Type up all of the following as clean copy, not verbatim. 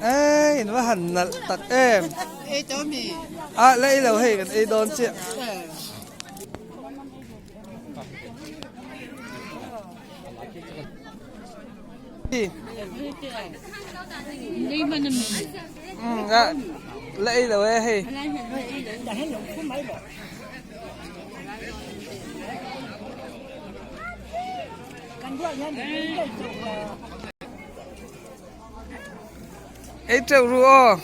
Ei in va han nalh tak em a la ei lo hei kan ei dawn chiah. La ei lo e hei. Ei teuh ru aw.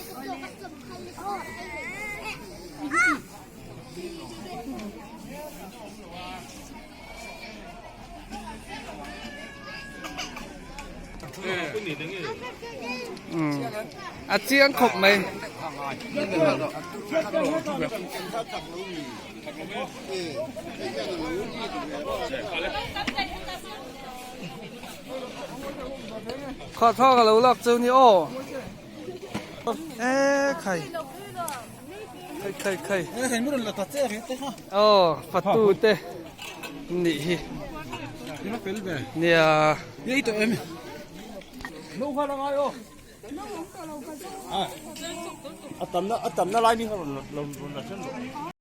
A chiang khawp mai. Khaw thawk a lo lak chu ni aw. E khai. Khai khai khai. Aw fatu te nih hi. Nia. A tamna a tamna lai mi kha rawn rawn la ṭhen rawh.